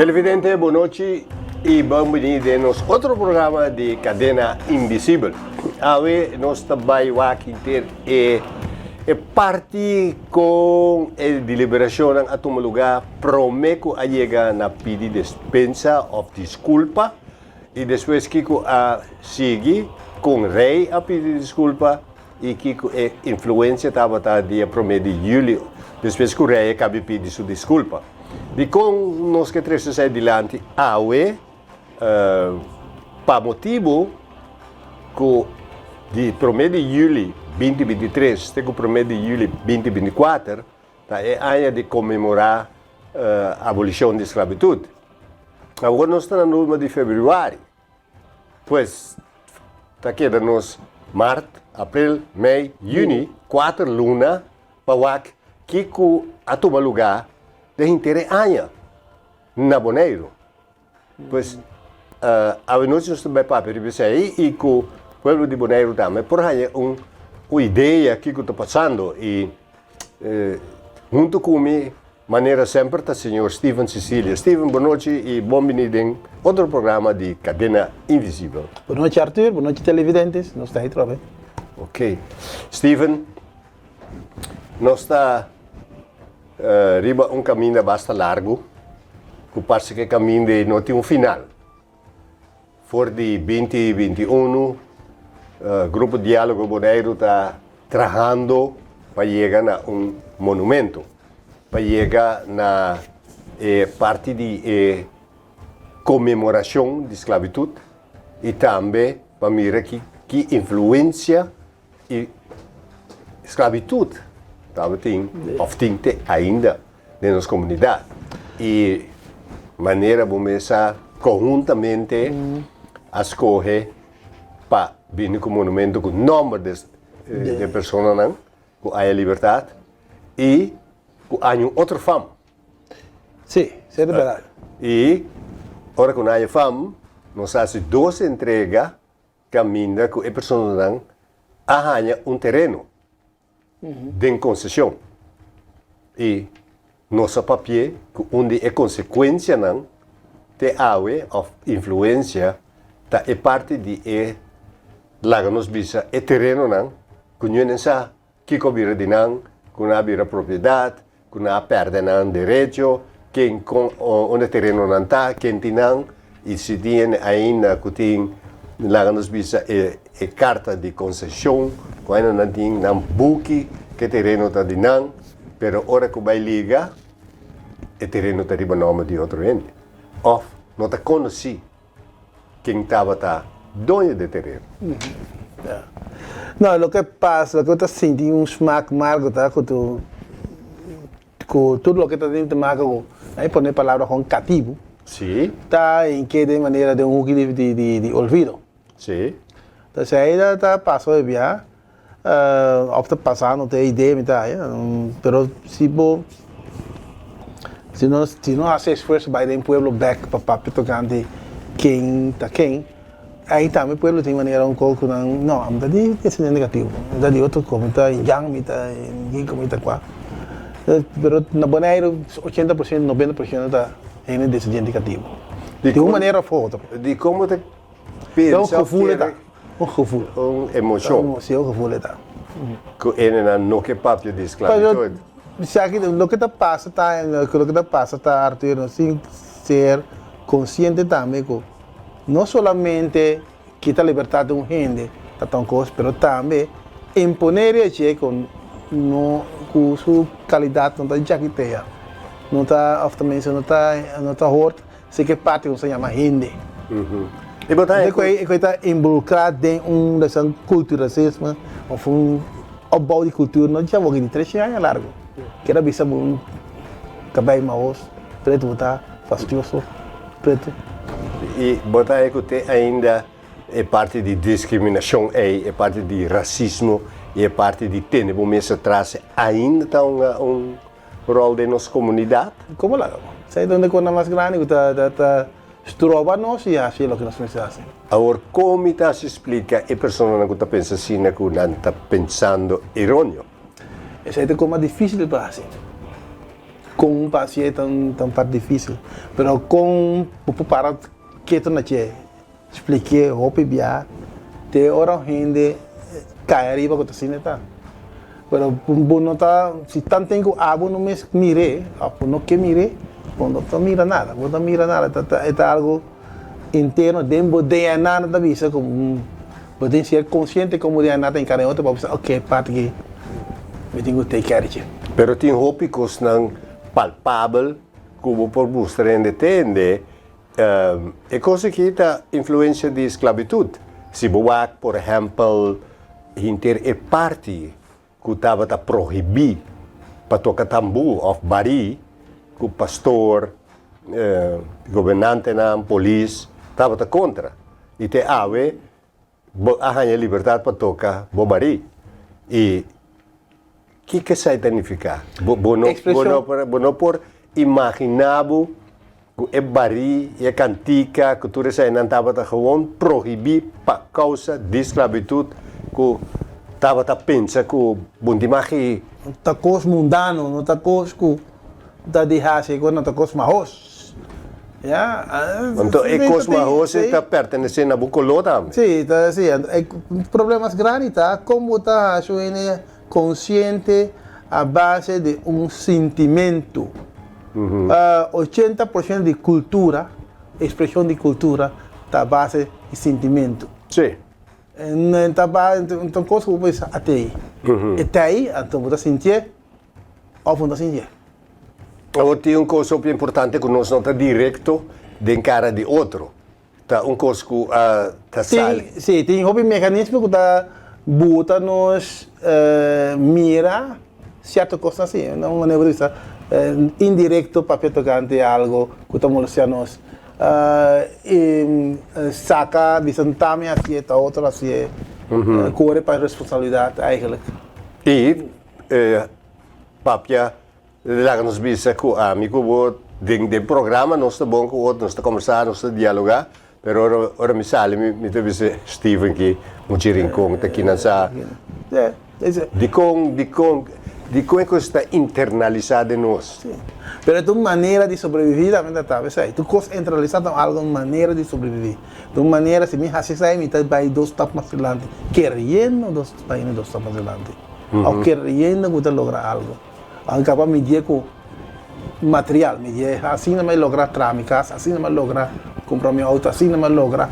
Televidente, bon nochi y bon bini den nos otro programa di Cadena Invisibel. Awe nos ta bai wak inter e e parti con e deliberacionnan a tuma lugar prome cu a yega na pidi despensa of disculpa y despues kico a sigui con Rey a pidi disculpa y kico e influencia tabata dia prome di juli despues cu Rey a cabi pidi su disculpa. Dicon nos ke trece esey dilanti awe? Pa motibo cu di prome di juli 2023 te cu prome di juli 2024 ta e aña di conmemora abolicion di sclavitud. Awor nos ta na luna di februari, pues ta keda nos mart, april, mei, juni, kuater luna pa wak kiko a tuma lugá den henter e aña na Boneiru. Pues awenochi nos ta bai papia riba esei i ku pueblo di Boneiru tambe por haña un idea kiko ta pasando i Huntu ku mi, manera semper, ta señor Steven Cecilia. Steven, bon nochi i bon bini den otro programa di Cadena Invisibel. Bon nochi Arthur, bon nochi televidentes, nos ta ei trobe. Ok. Steven, nos ta riba un kaminda basta largu, ku parse ku e kaminda ei no tin un final. For di 2021, Grupo Diálogo Boneiru ta trahando pa yega na un monumento, pa yega na e parti di e konmemorashon di sklabitut i tambe pa mira ki ki influensia i sklabitut tabatin òf tin te ainda den nos komunidat. I manera bo mes a konhuntamente a skohe pa bini ku monumento ku nòmber di e personanan ku haya libertat i ku haña un otro fam. Sí, esei ta bèrdat. I ora ku nan haya fam, nos a hasi dos entrega kaminda ku e personanan a haña un tereno den konsesion. I nos a papi'é ku un di e konsekuensianan te awe òf influensia ta e parti di e, laga nos bisa, e terenonan ku ñunen sa kiko a bira di nan, ku nan a bira propiedat, ku nan a pèrdè nan derecho, ken kon unda e terenonan ta, ken tin nan, i si tin hende ainda ku tin, laga nos bisa e e karta di konseshon ku ainda nan tin nan buki ku e tereno ta di nan, pero ora ku bai liga e tereno ta riba nòmber di otro hende òf no ta konosí ken tabata doño di e tereno. No, loke pasa, loke bo ta sinti un smak margo ta ku tu ku tur loke ta tin te maka ku, nan e pone palabra kon katibu, Sí. ta en ke den manera den un huki di di di di olvido. Sí. Entonces ahí ta ta pasa hoy bia, of ta pasando te idea mi ta haya, pero si bo si nos si no hasi esfuerso bai den pueblo bek pa papia tokante ken ta ken, ahí tambe pueblo tin manera un kos ku nan no ami ta di descendiente katibu, mi ta di otro kos, mi ta indian, mi ta kiko, mi ta kua, pero na Boneiru 80% 90% ta hende descendiente katibu, di un manera of otro. Di komo ta Pensa un gevoel e ta. Un gevoel. Un emocion. Si, un gevoel e ta. Ku enenan no ke papia di sklabitut. Esaki, loke ta pasa ta, loke ta pasa ta, Arthur, nos tin ser konsiente tambe ku no solamente kita libertat di un hende ta ta un kos, pero tambe imponer e dje ku no, ku su kalidat no ta djakitea, no ta, òf tenminste no ta, no ta hort Si ke parti ku nos ta yama hende. E bo ta E ku ta involukrá den un relasyon kulturasisme òf un opbouw di kultura no dja wòrdu di 300 aña largu. Keda bisa bo un kabei mahos, pretu bo ta fastioso, pretu. I bo ta ku te ainda e parti di diskriminashon ei, e parti di rasismo i e parti di tene bo mes atras ainda ta un Rol den nos komunidat. Komo laga bo? Esei ta un di kosnan mas grandi ku ta ta stroba nos i hasi loke nos mester hasi. Awor, kon mi ta hasi splika e personanan ku ta pensa asina ku nan ta pensando eróneo? Esei ta kos mas difísil pa hasi. Kon pa hasié ta un ta un parti difísil, pero kon bo por para ketu na dje, spliké hopi bia te ora un hende kai ariba ku ta asina e ta. Pero bo no ta, si tanten ku abo no mes mir'é òf bo no ke mir'é, bo no ta mira nada, bo no ta mira nada, ta ta e ta algu interno den bo DNA nan ta bisa ku bo tin ser konsiente kon bo DNA ta enkarna e otro pa bo bisa oke parti aki mi tin ku take care di dje. Pero tin hopi kosnan palpabel ku bo por mustra hende tende. E kos aki ta influensia di sklabitut. Si bo wak por ehèmpel hinter e parti ku tabata prohibí pa toka tambú òf barí ku pastor, gobernantenan, polis tabata kontra. I te awe bo a haña libertat pa toka bo barí. I kiko esei ta nifiká? Bo bo no bo no por bo no por imaginá bo ku e barí i e kantika ku tur eseinan tabata gewoon prohibí pa kousa di sklabitut ku tabata pensa ku bo no tin magi. No ta kos mundano, no ta kos ku ta di hasi, no ta kos mahos. Ya. Anto e kos mahos ei ta pertenesé na bo koló tambe. Sí, ta sí. E problemas grandi ta kon bo ta hasi un hende konsiente a base di un sintimentu. 80% di kultura, ekspreshon di kultura ta a base di sintimentu. Sí. Ta un kos ku bo por bisa atei. E ta ei, anto bo ta sintié òf bo no ta sintié. Awor tin un kos hopi importante ku nos no ta direkto den kara di otro. Ta un kos ku a ta sali. Tin, sí, tin hopi mekanismo ku ta buta nos mira sierto kosnan así. Na un manera bo ta bisa indirekto papia tokante algo ku ta molestia nos. I saka bisa ta mi hasié, ta otro hasié. Kore pa responsabilidat eigenlijk. I papia Laga nos bisa ku ami ku bo den den programa nos ta bon ku otro, nos ta kombersá, nos ta dialogá, pero ora ora mi sali mi mi ta bisa Steven ki muchi rincon ta kinan sa dikon dikon dikon e kos ta internalisá den nos. Sí, pero e ta un manera di sobreviví tambe ta ta esei. Tur kos internalisá ta algu un manera di sobreviví. Ta un manera si mi hasi esei mi ta bai dos stap mas dilanti, keriendo dos bai dos stap mas dilanti òf keriendo ku ta logra algu. An kaba midié ku material, midié asina mi a logra traha mi kas, asina mi a logra kumpra mi outo, asina mi a logra.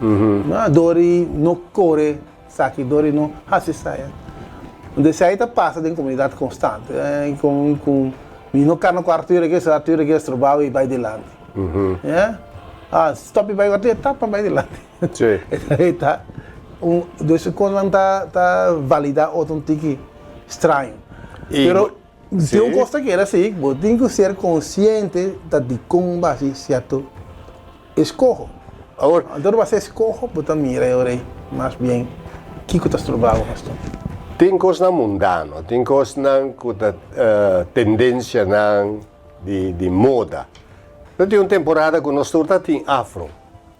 No, dor di no kore esaki, dor di no hasi esaya. Entonces esei ta pasa den komunidat konstante, ku ku mi no kana ku Arthur aki, so Arthur aki a strobau i bai dilanti. Ya, ah stop i bai ku Arthur, tap pa bai dilanti. E ta un, dus e kosnan ta ta validá otro un tiki. Straño. Pero tin un kos ta keda si, bo tin ku ser konsiente ta dikon bo hasi sierto eskoho. Awor. Anto bo hasi eskoho bo ta mira e ora ei mas bien kiko ta stroba bo pastor. Tin kosnan mundano, tin kosnan ku ta tendensianan di moda. No tin un temporada ku nos tur ta tin afro.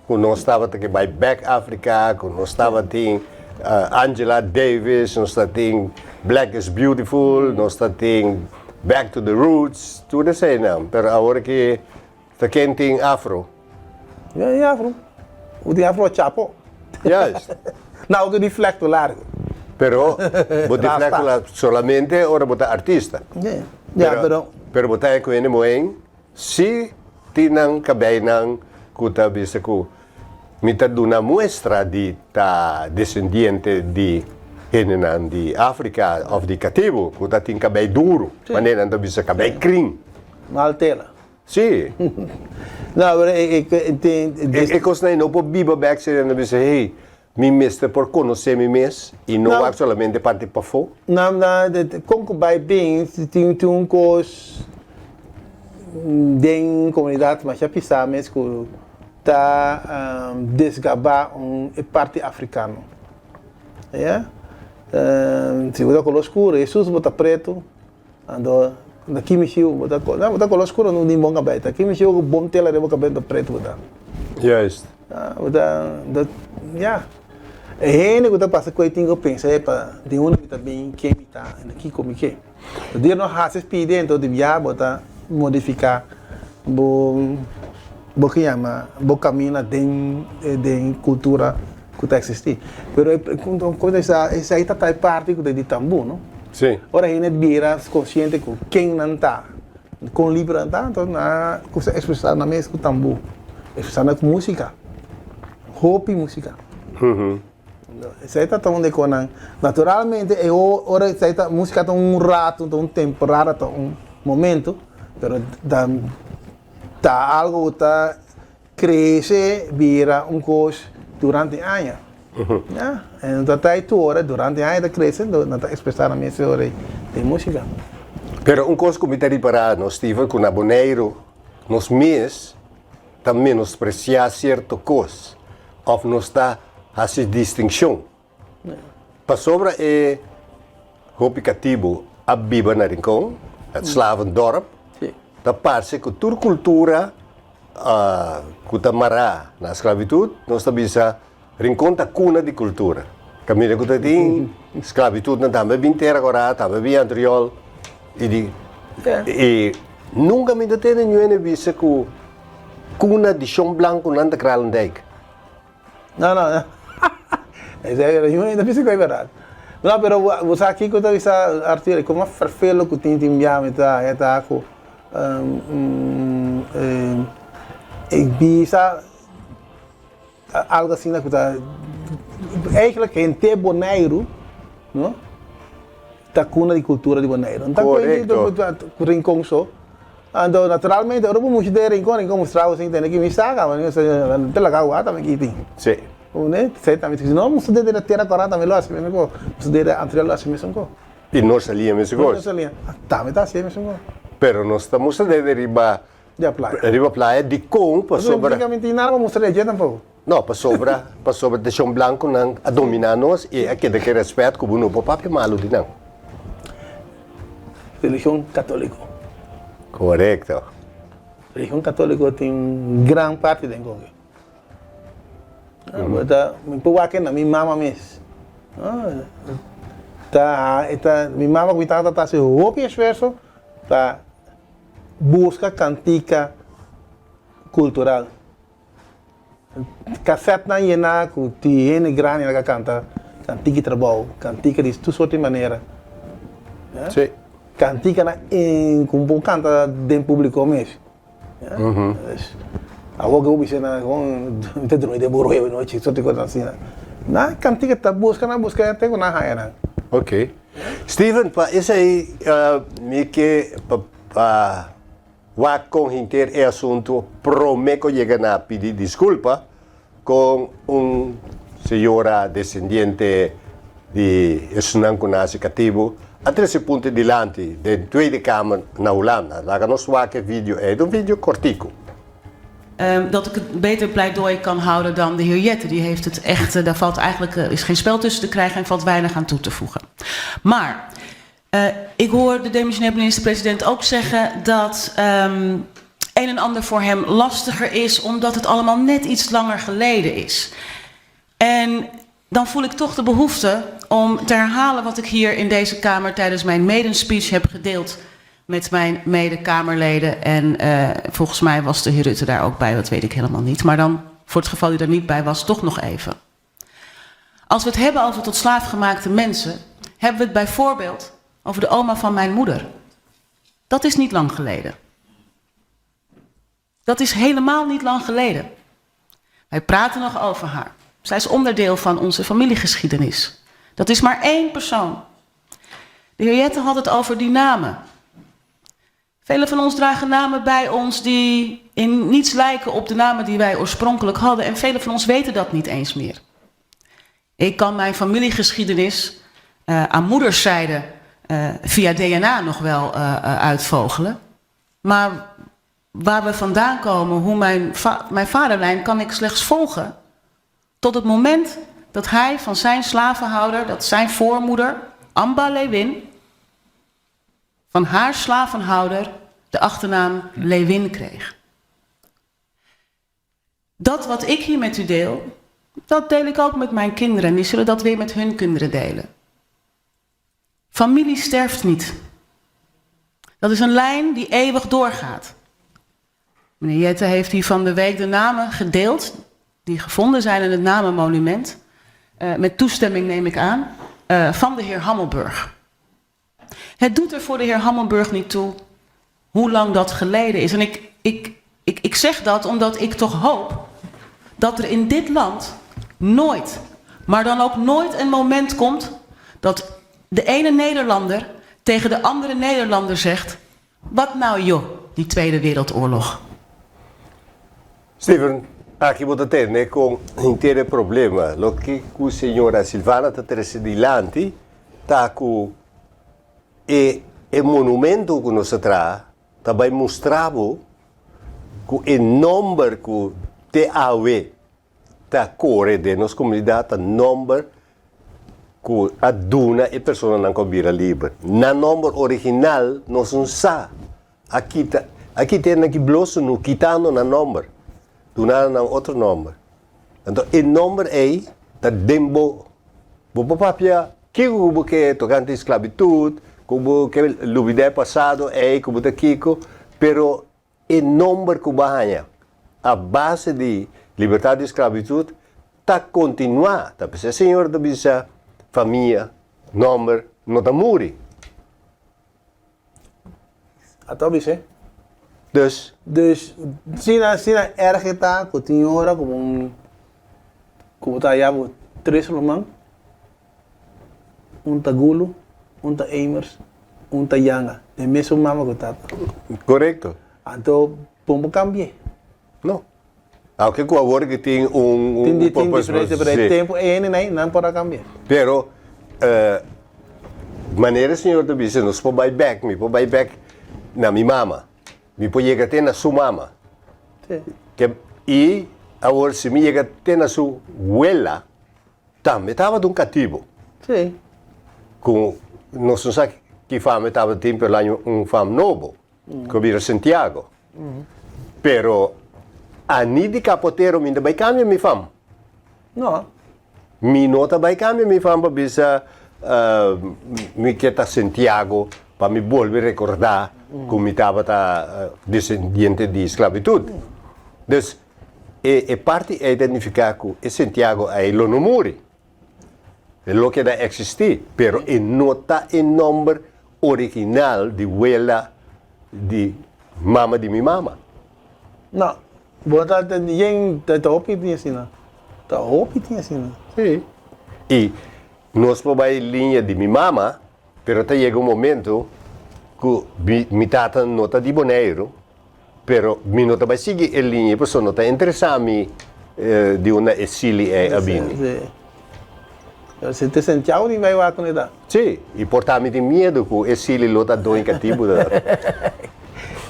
Ku nos tabata ke bai bek Afrika, ku nos tabatin Angela Davis, nos tatin Black is Beautiful, nos tatin Back to the Roots, tur eseinan. Pero awor ki ta ken tin afro? Ya tin afro. Bo tin afro chapo. Juist. Na bo tin di flekto largo. Pero bo tin flekto largo solamente ora bo ta artista. Ya, pero. Pero bo ta e ku hende moen Si tin nan kabeinan ku ta bisa ku mi ta duna muestra di ta desendiente di hendenan di Afrika òf di katibu ku ta tin kabei duru, manera nan ta bisa kabei krin. Mal tela. Si. No, pero e tin. E kosnan ei no por biba bèk si nan ta bisa, hey, Mi mester por konosé mi mes i no wak solamente parti pafó. No, no, kon ku bai bin tin tin un kos den komunidat masha pisá mes ku ta desgabá un e parti afrikano. Ya. Si bo ta koló skur, Hesus bo ta pretu. Anto na ki mishi bo ta no bo ta kolo skuro no tin bon kabei ta ki mishi bo ku bon tela riba bo kabei ta pretu bo ta. Juist. Bo ta ta ya e hende ku ta pasa ku ei tin ku pensa epa di unda mi ta bin ken mi ta i na kiko mi ke. Dia no hasi pidi anto di bia bo ta modifiká bo bo ke yama bo kamina den den kultura ku ta eksistí. Pero e kon ta bisa esei ta ta e parti ku ta di tambú no. Sí. Ora hende bira konsiente ku ken nan ta, kon liber nan ta, anto nan a kuminsá ekspresá nan mes ku tambú, ekspresá nan ku músika, hopi músika. Esei ta ta un di konan. Naturalmente e ora esei ta músika ta un ratu, ta un temporada, ta un momento, pero ta ta algo ku ta krese bira un kos durante aña. Ya, en ta ta tur ora durante aña ta krese, nan ta ekspresá nan mes e ora ei den músika. Pero un kos ku mi ta ripará no Steven ku na Boneiru nos mes ta menospresiá sierto kos òf nos ta hasi distinshon. Pasobra e hopi katibu a biba na Rincon, het slavendorp, ta parse ku tur kultura ku ta mará na sklabitut, nos ta bisa Rincon ta kuna di kultura. Kaminda ku ta tin sklabitutnan tambe bin Tera Kòrá, tambe bin Antriol i di i nunka mi ta tende ñuene bisa ku kuna di shon blankunan ta Kralendijk. No, no, no. Esei era ñuene ta bisa ku e bèrdat. No, pero bo sa kiko ta bisa Arthur, e kos mas ferfelo ku tin tin bia mi ta e ta ku e bisa. Algo asina ku ta eigenlijk henter Boneiru no ta kuna di kultura di Boneiru. No ta ku Rincon so. Anto naturalmente ora bo mucha den Rincon, Rincon mustra bo sin tene ki mi saka te laga wak tambe ki tin. Si. Esei tambe si no mustra den Tera Kora tambe lo hasi mesun kos. Mustra den Antriol lo hasi mesun kos. I nos a lia mesun kos. Nos a lia tambe ta hasi mesun kos. Pero nos ta mustra den riba Di a playa. Riba playa dikon pasobra. Pasobra tin nada pa mustra di dje tampoco. No, pasobra, pasobra de shon blanconan a domina nos i a keda ke respet ku bo no por papia malu di nan. Religion catolico. Korekto. Religion catolico tin un gran parti den koke. Bo ta, mi por wak na mi mama mes. Ta, e ta, mi mama ku mi tata ta hasi hopi esfuerso pa. Buska kantika kultural. Kasetnan yená ku tin hende grandi nan ka kanta kantika di trabou, kantika di tur sorti manera. Sí. Kantikanan ku bo kanta den públiko mes. Awor ke bo bisa nan kon mi ta drumi den bo royo anochi, sorti kos asina. Nan kantika ta buska, nan buska te ku nan haña nan. Oké. Steven, pa esei mi ke pa wak kon hinter e asuntu prome ku yega na pidi diskulpa kon un señora desendiente di esunnan ku nase katibu a trese punto dilanti den Tweede Kamer na Hulanda. Laga nos wak e video ei, ta un video kortiku. Dat ik het beter pleidooi kan houden dan de heer Jetten. Die heeft het echt, daar valt eigenlijk is geen spel tussen te krijgen en valt weinig aan toe te voegen. Maar uh, ik hoor de demissionair minister-president ook zeggen dat um, een en ander voor hem lastiger is, omdat het allemaal net iets langer geleden is. En dan voel ik toch de behoefte om te herhalen wat ik hier in deze Kamer tijdens mijn maidenspeech heb gedeeld met mijn mede-Kamerleden. En uh, volgens mij was de heer Rutte daar ook bij, dat weet ik helemaal niet. Maar dan, voor het geval u daar niet bij was, toch nog even. Als we het hebben over tot slaafgemaakte mensen, hebben we het bijvoorbeeld over de oma van mijn moeder. Dat is niet lang geleden. Dat is helemaal niet lang geleden. Wij praten nog over haar. Zij is onderdeel van onze familiegeschiedenis. Dat is maar één persoon. De heer Jette had het over die namen. Velen van ons dragen namen bij ons die in niets lijken op de namen die wij oorspronkelijk hadden. En velen van ons weten dat niet eens meer. Ik kan mijn familiegeschiedenis uh, aan moederszijde uh, via DNA nog wel uh, uitvogelen. Maar waar we vandaan komen, hoe mijn, va mijn vaderlijn kan ik slechts volgen. Tot het moment dat hij van zijn slavenhouder, dat zijn voormoeder, Amba Lewin, van haar slavenhouder de achternaam Lewin kreeg. Dat wat ik hier met u deel, dat deel ik ook met mijn kinderen en die zullen dat weer met hun kinderen delen. Familie sterft niet. Dat is een lijn die eeuwig doorgaat. Meneer Jetten heeft hier van de week de namen gedeeld die gevonden zijn in het namenmonument. Met toestemming neem ik aan, van de heer Hammelburg. Het doet er voor de heer Hammelburg niet toe hoe lang dat geleden is. En ik, ik, ik, ik zeg dat omdat ik toch hoop dat er in dit land nooit, maar dan ook nooit een moment komt dat de ene Nederlander tegen de andere Nederlander zegt: Wat nou joh, die Tweede Wereldoorlog. Steven, aki bo ta tende con henter e problema. Loke cu señora Silvana ta trece dilanti ta cu e e monumento cu nos ta traha ta bay mustra bo cu e nomber cu te awe ta core den nos comunidad ta nomber cu a duna e personanan cu a bira liber. Nan nomber original nos no sa. A kita a kita e nan ki bloso no kitando nan nomber, dunando nan otro nomber. Anto e nomber ei ta den bo. Bo por papia kiko ku bo ke tokante sklabitut, ku bo ke lubida e pasado ei, ku bo ta kiko, pero e nomber ku bo a haña a base di libertat di sklabitut ta kontinuá. Ta p'esei Señor ta bisa famia, nomber no ta muri. Ato bis'é. Dus. Dus, asina, asina erg e ta ku tin ora ku bo, ku bo ta haya bo tres ruman, un ta Gulu, un ta Emers, un ta Yanga, den mesun mama ku tata. Korekto. Anto, bo no por kambi'é. No. Aunke ku awor ki tin un un Tin tin diferensia, pero e tempu e hende nan nan por a kambia. Pero manera e señor ta bisa nos por bai bek, mi por bai bek na mi mama, mi por yega te na su mama. Ke i awor si mi yega te na su wela tambe tabata un katibu. Ku nos no sa ki fama e tabatin pero laña un fam nobo ku a bira Santiago. Pero ani di kapotero mi ta bai kambia mi fam. No. Mi no ta bai kambia mi fam pa bisa mi ke ta Santiago pa mi bolbe rekordá ku mi tabata desendiente di sklabitut. Dus e parti ei ta nifiká ku e Santiago ei lo no muri. E lo keda eksistí, pero e no ta e nòmber original di wela di mama di mi mama. No, bo ta yen, ta hopi tin asina. Ta hopi tin asina. Sí. I nos por bai liña di mi mama, pero ta yega un momento ku mi tata no ta di Boneiru, Pero mi no ta bai sigui e liña pasobra no ta interesá mi di unda e sili ei a bini. Sí. Pero si te Santiago tin bai wak con ta. Sí, y por ta mi tin miedo cu e sili lo ta doño catibu ta.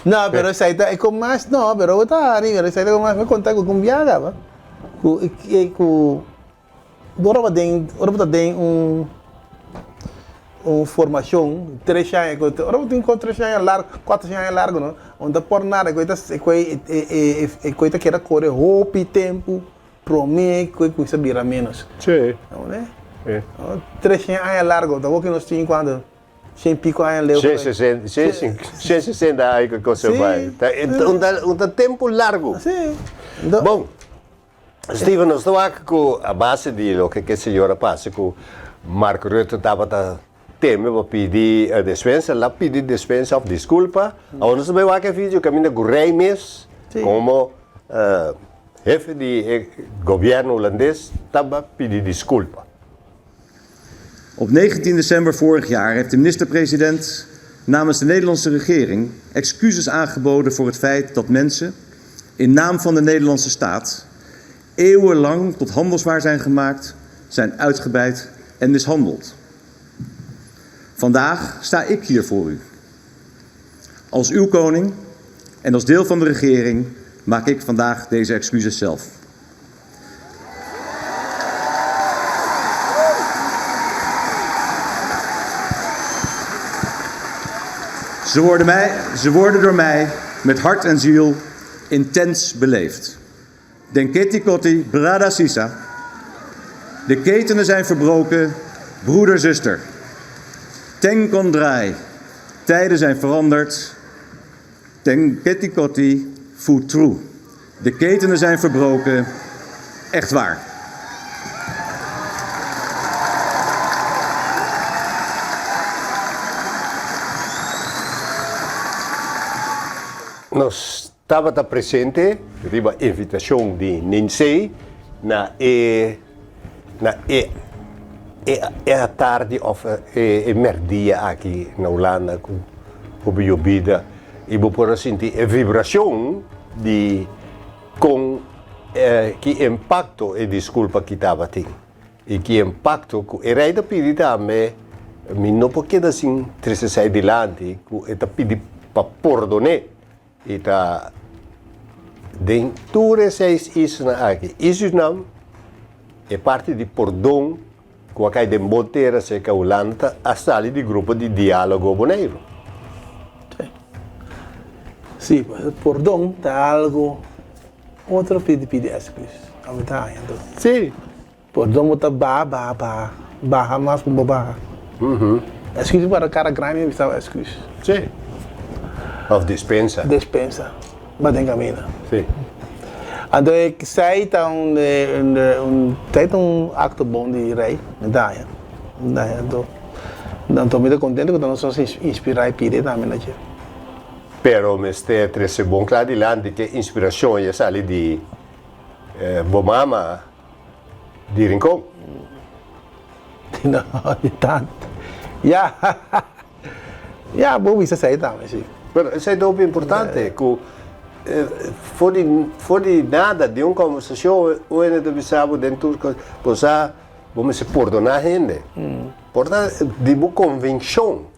No, pero esai ta e con mas, no, pero bo ta hari, pero esai ta con mas, mi conta cu con biaha ba, cu cu Ora bo den, ora bo ta den un un formacion tres aña cu ora bo tin cu tres aña largo, cuatro aña largo no, bo no ta por nada, e ta e e e ta keda core hopi tempo prome cu e cuminsa bira menos. Sí. Tres aña largo, ta wou nos tin cuando cien pico aña leu. Cien sesenta, cien sesenta aña cu e cosa bay. Ta un ta tempo largo. Sí. Bon. Steven, nos ta wak ku a base di loke ke señor a pasa ku Mark Rutte tabata teme pa pidi despensa, el a pidi despensa òf diskulpa. Awor nos ta bai wak e video kaminda ku rei mes komo hefe di e gobièrnu hulandes taba pidi diskulpa. Op 19 december vorig jaar heeft de minister-president namens de Nederlandse regering excuses aangeboden voor het feit dat mensen in naam van de Nederlandse staat eeuwenlang tot handelswaar zijn gemaakt, zijn uitgebuit en mishandeld. Vandaag sta ik hier voor u. Als uw koning en als deel van de regering maak ik vandaag deze excuses zelf. Ze worden, mij, ze worden door mij met hart en ziel intens beleefd. Denketi Kotti, Brada Sisa. De ketenen zijn verbroken, broeder, zuster. Ten Kondrai. Tijden zijn veranderd. Ten Ketikoti Futru. De ketenen zijn verbroken. Echt waar. Nos tabata presente riba invitacion di Ninsey na e na e e e atardi of e e merdia aki na Hulanda cu hopi yobida y bo por a sinti e vibracion di con ki impacto e disculpa aki tabatin y ki impacto cu e rey ta pidi tambe mi no por keda sin trece esey dilanti cu e ta pidi pa pordone y ta den tur e seis isla aki y Surinam e parti di pordon cu a cay den bon tera cerca Hulanda ta a sali di grupo di Dialogo Boneiru. Sí, pordon ta algo otro pidi pidi excus, abo ta haña anto. Sí. Pordon bo ta baha baha baha, baha mas ku bo baha. Excus bo para kara grandi mi bisa excus. Sí. Of dispensa. Dispensa, ba den camina. Sí. Anto esei ta un esei ta un acto bon di rey, mi ta haña, mi ta haña anto anto mi ta contento ku ta nos a inspira i pidi tambe na dje. Pero mester trece bon kla dilanti ke inspiracion ya sali di bo mama di Rincon. No, di tanto. Ya, ya bo bisa esei tambe si. Pero esei ta hopi importante ku for di for di nada di un conversacion un hende ta bisa bo den tur cos bo sa bo mester pordona hende. Por ta di bo convencion.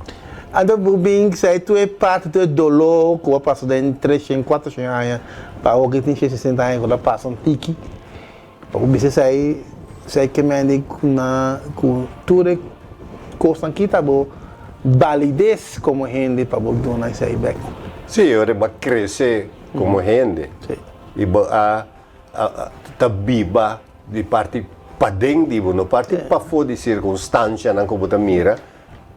Anto bo bin esei tur e parti tur e dolor ku a pasa den treshen cuatroshen aña pa awor ki tin shen sesenta aña ku ta pasa un tiki. Pa bo bisa esei, esei ke mende ku na ku tur e kosnan kita bo balides komo hende pa bo duna esei bek. Sí, ora bo a krese komo hende i bo a ta biba di parti paden di bo, no parti pafó di sirkunstanshanan ku bo ta mira,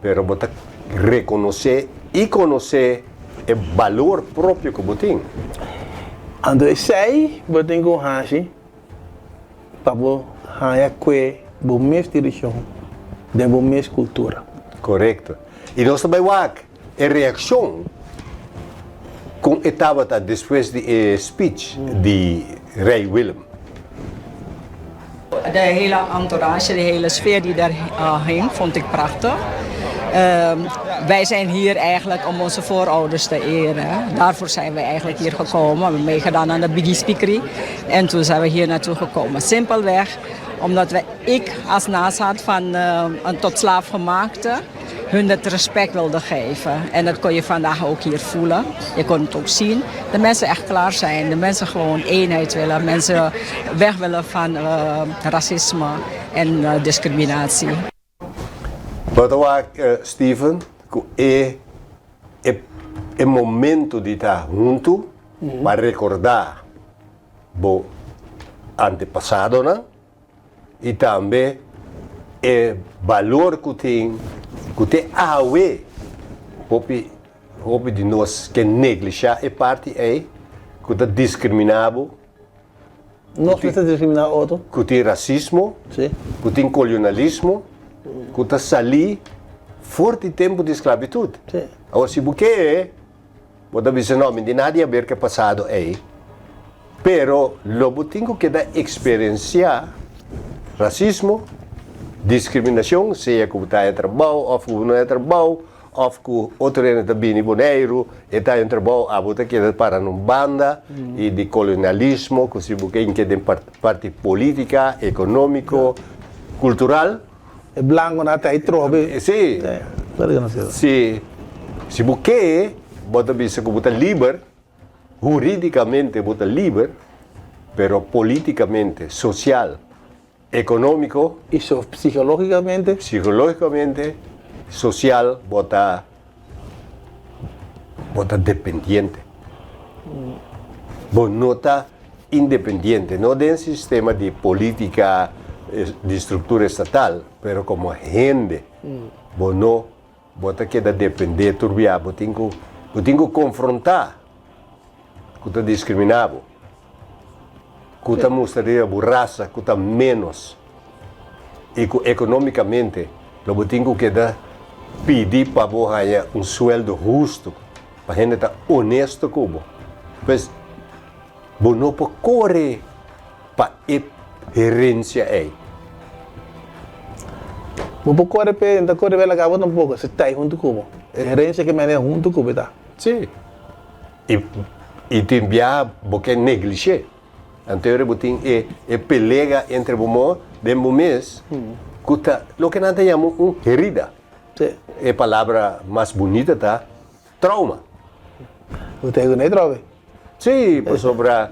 pero bo ta rekonosé i konosé e balor propio ku bo tin. Anto esei bo tin ku hasi pa bo haña kue bo mes direkshon den bo mes kultura. Korekto. I nos ta bai wak e reakshon kon e tabata despues di e speech di Rei Willem. De hele entourage, de hele sfeer die daar hing, vond ik prachtig. Wij zijn hier eigenlijk om onze voorouders te eren. Daarvoor zijn we eigenlijk hier gekomen. We hebben meegedaan aan de Biggie Speakery. En toen zijn we hier naartoe gekomen. Simpelweg omdat we, ik als nazaat van een tot slaaf gemaakte, hun het respect wilde geven. En dat kon je vandaag ook hier voelen. Je kon het ook zien. De mensen echt klaar zijn. De mensen gewoon eenheid willen. Mensen weg willen van uh, racisme en uh, discriminatie. Bo ta wak, Steven, ku e e e momento di ta huntu pa rekordá bo antepasadonan i tambe e balor ku tin ku te awe hopi hopi di nos ke neglishá e parti ei ku ta diskriminá bo. Nos mester diskriminá otro. Ku tin rasismo, ku tin kolonalismo, ku ta salí for di tempu di sklabitut. Awor si bo ke bo ta bisa no mi tin nada di haber ku e pasado ei, pero lo bo tin ku keda eksperensiá rasismo, diskriminashon, sea ku bo ta haña trabou òf ku bo no haña trabou, Of ku otro hende ta bini Boneiru, e ta haña trabou, abo ta keda para na un banda i di kolonialismo ku si bo ke inke den parti politika, ekonómiko, kultural. E blankonan ta ei trobe. Si. Si. Si bo ke, bo ta bisa ku bo ta liber, huridikamente bo ta liber, pero politikamente, sosial, Economico. Y so psicologicamente. Psicologicamente, social bo ta bo ta dependiente. Bo no ta independiente, no den sistema di politica, di structura estatal, pero como hende bo no. Bo ta keda dependé tur bia, bo tin ku bo tin ku konfrontá ku ta diskriminá bo, ku ta mustra riba bo rasa ku ta ménos i ku ekonómikamente lo bo tin ku keda pidi pa bo haña un sueldo hustu, pa hende ta onesto ku bo. Pues, bo no por kore pa e herensia ei. Bo por kore p'e, no ta kore bela kaba tampoko, si ta ei huntu ku bo. E herensia ke mene huntu ku bo ta. Sí. I i tin biaha bo ke neglish'é. Anto ora bo tin e e pelega entre bo mo den bo mes ku ta loke nan ta yama un herida. Sí. E palabra mas bunita ta trauma. Bo ta egun'é trobe? Sí, pasobra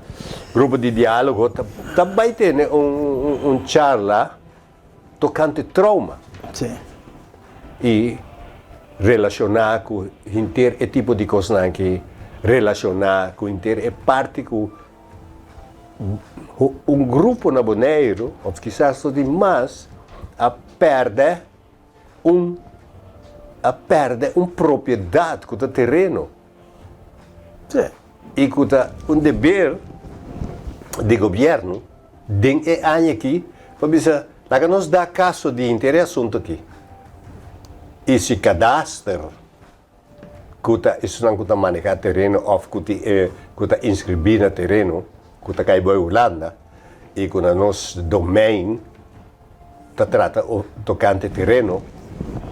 grupo di diálogo ta ta bai tene un un charla tokante trauma. Sí. I relashoná ku henter e tipo di kosnan aki, relashoná ku henter e parti ku un grupo na Boneiru, òf kisas tot di mas, a pèrdè un a pèrdè un propiedat ku ta tereno. Sí. I ku ta un deber di gobièrnu den e aña aki pa bisa laga nos da kaso di henter e asuntu aki. I si kadaster ku ta esunnan ku ta maneha tereno òf ku tin e ku ta inskribí na tereno ku ta kai bai Hulanda i ku na nos domein ta trata tokante tereno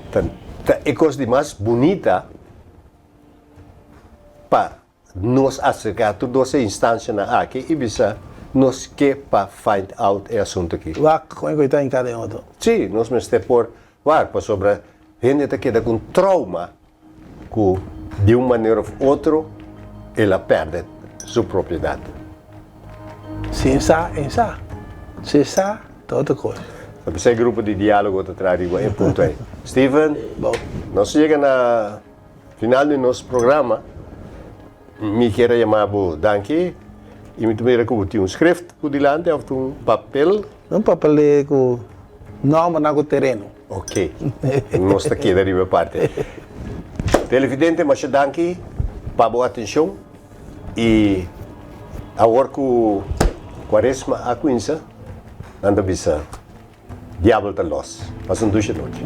ta ta e kos di mas bunita pa nos aserká tur dos e instansianan aki i bisa nos ke pa find out e asuntu aki. Wak kon e koitá hinká den otro. Sí, nos mester por wak pasobra hende ta keda ku un trauma ku di un manera of otro el a pèrdè su propiedat. Si e sa, e sa. Si e sa, ta otro kos. Ta p'esei grupo di diálogo ta traha riba e punto ei. Steven, nos yega na final di nos programa. Mi kier a yama bo danki i mi ta mira ku bo tin un schrift ku dilanti òf un papel. Un papel ku nòmbernan ku tereno. Ok, nos ta keda riba e parti. Televidente, masha danki pa bo atenshon i awor ku Kuaresma a kuminsa, nan ta bisa, Diabel ta los. Pasa un dushe nochi.